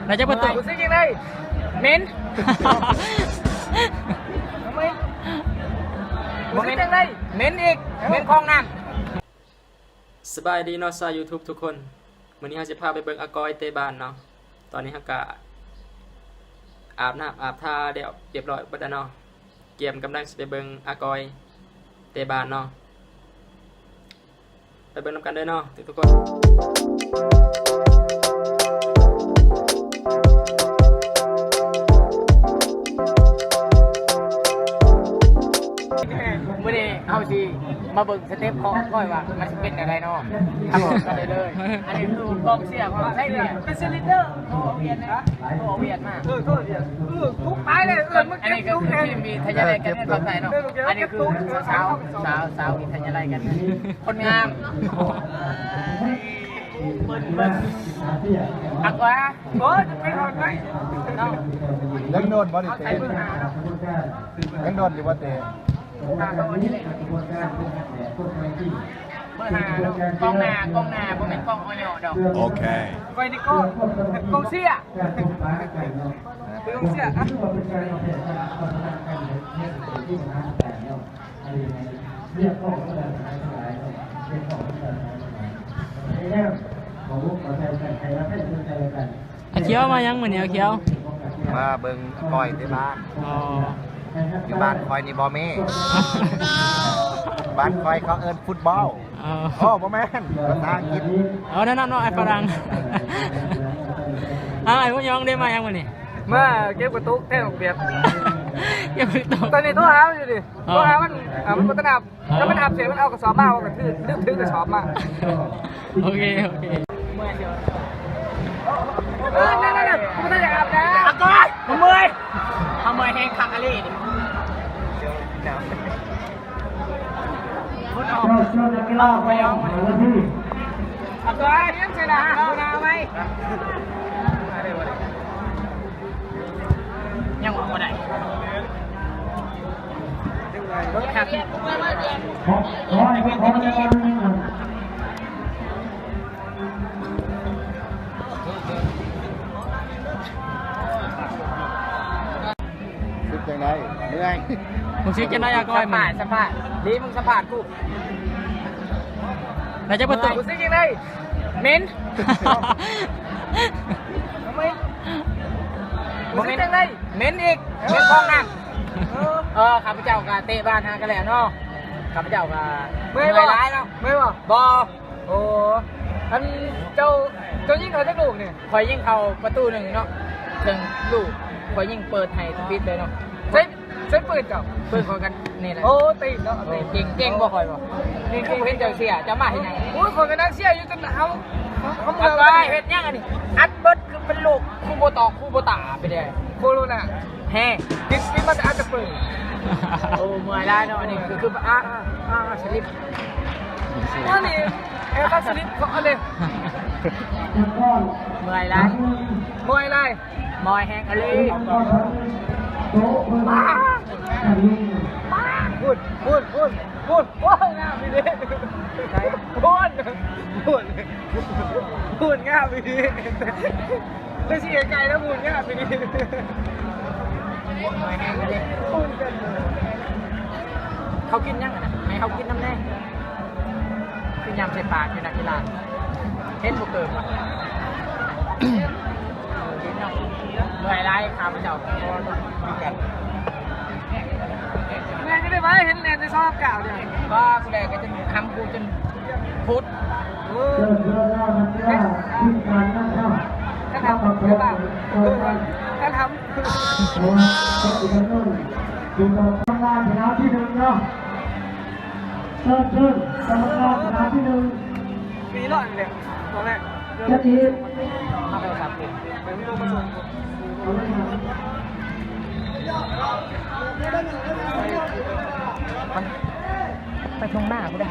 ນາຍຈັກປະຕູ ຮູ້ສຶກຈັ່ງໃດ? ເໝັນ ບໍ່ເໝັນ ຮູ້ສຶກຈັ່ງໃດ? ເໝັນອີກ ເໝັນຂອງນ້ຳ. ສະບາຍດີເນາະ ຊາວຢູທູບທຸກຄົນ, ມື້ນີ້ເຮົາຊິພາໄປເບິ່ງອາກອຍເຕະບານເນາະ. ຕອນນີ້ເຮົາກະອາບນ້ຳອາບທ່າແລ້ວ ຮຽບຮ້ອຍເບິດແລ້ວເນາະ, ກຽມກຳລັງຊິໄປເບິ່ງອາກອຍເຕະບານເນາະ. ໄປເບິ່ງນຳກັນເດີເນາະທຸກໆຄົນ. ມື້ນີ້ເຮົາຊິມາເບິ່ງສະເຕັບຂອງອາກອຍວ່າມັນຊິເປັນແນວໃດເນາະ. ເຮົາເຂົ້າໄປເລີຍ. ອັນນີ້ຄືກອງເຊຍຂອງໄທເວຍ ເປັນເຊຍລີດເດີ. ໂທຫາວຽດນະ ໂທຫາວຽດມາ. ເອີ ໂທຫາວຽດ ເອີ ທຸກຕາຍເລີຍ. ເອີ ມັນເປັນ ອັນນີ້ກໍຄືທີມທີ່ທະຍາຍໄລ່ກັນເຂົ້າໃຈເນາະ. ອັນນີ້ຄືສາວ ສາວ ສາວທີ່ທະຍາຍໄລ່ກັນ ຄົນງາມ. ອາກອຍ ໂອ້ຍ ຈະເປັນຮອດໄໝເນາະ. ຍັງໂດນບໍ່ໄດ້ເຕະ? ຍັງໂດນຢູ່ບໍ່ເຕະ? ເບີຫ້າເນາະ ກອງໜ້າ ກອງໜ້າ ບໍ່ແມ່ນກອງ ອຍ ດອກ. ໂອເຄ ຂ້ອຍນີ້ກອງ ກອງເຊຍ ກອງເຊຍ ອະ ອາຂຽວມາຫຍັງມື້ນີ້ ອາຂຽວ? ມາເບິ່ງອາກອຍເຕະບານ. ອໍ ຢູ່ບ້ານຂ້ອຍນີ້ບໍ່ມີ. ບ້ານຂ້ອຍເຂົາເອີ້ນຟຸດບອລ. ອໍ ໂອ້ ບໍ່ແມ່ນ ພາສາອັງກິດ. ອໍ ນັ້ນເນາະ ອ້າຍຝຣັ່ງ. ອ້າຍຫົວຍອງເດ້ ມາຫຍັງມື້ນີ້? ມາເກັບກະຕຸກແທນບັກບຽກ. ເກັບກະຕຸກ. ຕອນນີ້ໂທຫາມັນຢູ່ນີ້. ອໍ ໂທຫາມັນ ອ່າ ມັນບໍ່ທັນອັບ. ຖ້າມັນອັບເສັດ ມັນເອົາກະສອບມາ ມັນກະຖື ລືມຖືກະສອບມາ. ໂອເຄ ໂອເຄ. ເອີ ນັ້ນໆໆ ບໍ່ທັນຢາກອາບນ້ຳ. ອາກອຍ ເມື່ອຍ ເຮົາເມື່ອຍແຮງຄັກອີ່ຫຼີນີ້. ອາກອຍ ຮຽນໃສ່ໜ້າເອົາໜ້າໄວ້. ຍັງອອກບໍ່ໄດ້. ຮູ້ສຶກຈັ່ງໃດ? ເມື່ອຍ. ຮູ້ສຶກຈັ່ງໃດ ອາກອຍ? ສຳພາດ ສຳພາດ ດີ ມຶງສຳພາດກູ. ນາຍຈັກປະຕູ ຮູ້ສຶກຈັ່ງໃດ? ເໝັນ ບໍ່ເໝັນ ຮູ້ສຶກຈັ່ງໃດ? ເໝັນອີກ ເໝັນຂອງນ້ຳ. ເອີ ເອີ ຂ້າພະເຈົ້າກະເຕະບານຫາກະແລ້ວເນາະ, ຂ້າພະເຈົ້າກະເມື່ອຍຫຼາຍເນາະ. ເມື່ອຍບໍ່? ບໍ່. ໂອ້ ອັນເຈົ້າ ເຈົ້າຍິງເຂົ້າຈັກລູກນີ້? ຂ້ອຍຍິງເຂົ້າປະຕູໜຶ່ງເນາະ ເຖິງລູກ ຂ້ອຍຍິງເປີດໃຫ້ສະປິດເລີຍເນາະ. ໃຊ້ ໃຊ້ປືນເຈົ້າ? ປືນຂ້ອຍກັນນີ້ແຫຼະ. ໂອ້ ຕີນເນາະ ຕີນ. ເກັ່ງ ເກັ່ງບໍ່ຂ້ອຍບໍ່? ນີ້ຄືບໍ່ເຫັນເຈົ້າເຊຍ ເຈົ້າມາເຮັດຫຍັງ? ໂອ້ຍ ຂ້ອຍກະນັ່ງເຊຍຢູ່ຈົນເຮົາ ເຮົາ ເຮົາເມື່ອຍ. ເຮັດຫຍັງອັນນີ້? ອັດເບິດຄືເປັນໂລກ ຄູໂບຕອກ ຄູໂບຕາໄປເດ້. ໂຄໂຣນາ ແຮງ ຕິດ ຕິດມາແຕ່ອັດຕະປື. ໂອ້ ເມື່ອຍຫຼາຍເນາະ ອັນນີ້ຄື ຄື ອາ ອາ ອາ ສະລິບ. ອັນນີ້ແອບສະລິບເຂົາເດ້. ເມື່ອຍຫຼາຍ ເມື່ອຍຫຼາຍ. ມອຍແຮງອີ່ຫຼີ. ປາດ ປາດ ພຸ້ນ ພຸ້ນ ພຸ້ນ ພຸ້ນ. ໂອ້ຍ ງາມອີ່ຫຼີ. ພຸ້ນ ພຸ້ນ ພຸ້ນ ງາມອີ່ຫຼີ. ແຕ່ຊິໄກໆແລ້ວ ພຸ້ນ ງາມອີ່ຫຼີ. ມອຍແຮງອີ່ຫຼີ. ພຸ້ນກັນ. ເຂົາກິນຫຍັງຫັ້ນນະ? ໃຫ້ເຮົາກິນນຳແດ່. ຄືຍຳໃສ່ປາກຢູ່ນັກກິລາ ເຫັນບໍ່ເກີບວ່າ. ເມື່ອຍຫຼາຍຂ້າພະເຈົ້າ. ແມ່ນຢູ່ເດ້ ວ່າເຫັນແລ່ນໃສ່ຊອບກາວເດ. ວ່າຜູ້ໃດກະຈະຫຳກູຈົນພຸດ. ເອີ ຄັນຫຳ ຄັນຫຳ ຄັນຫຳ. ກຳມະການສະໜາມທີໜຶ່ງເນາະ. ເຊີນ ເຊີນ ກຳມະການສະໜາມທີໜຶ່ງ. ມີຮ້ອຍເລີຍ ຕອນແລກ ຈັກອີກ. ເອົາໂທລະສັບຕິດ ໄປທົ່ງນາພຸ້ນເດ້.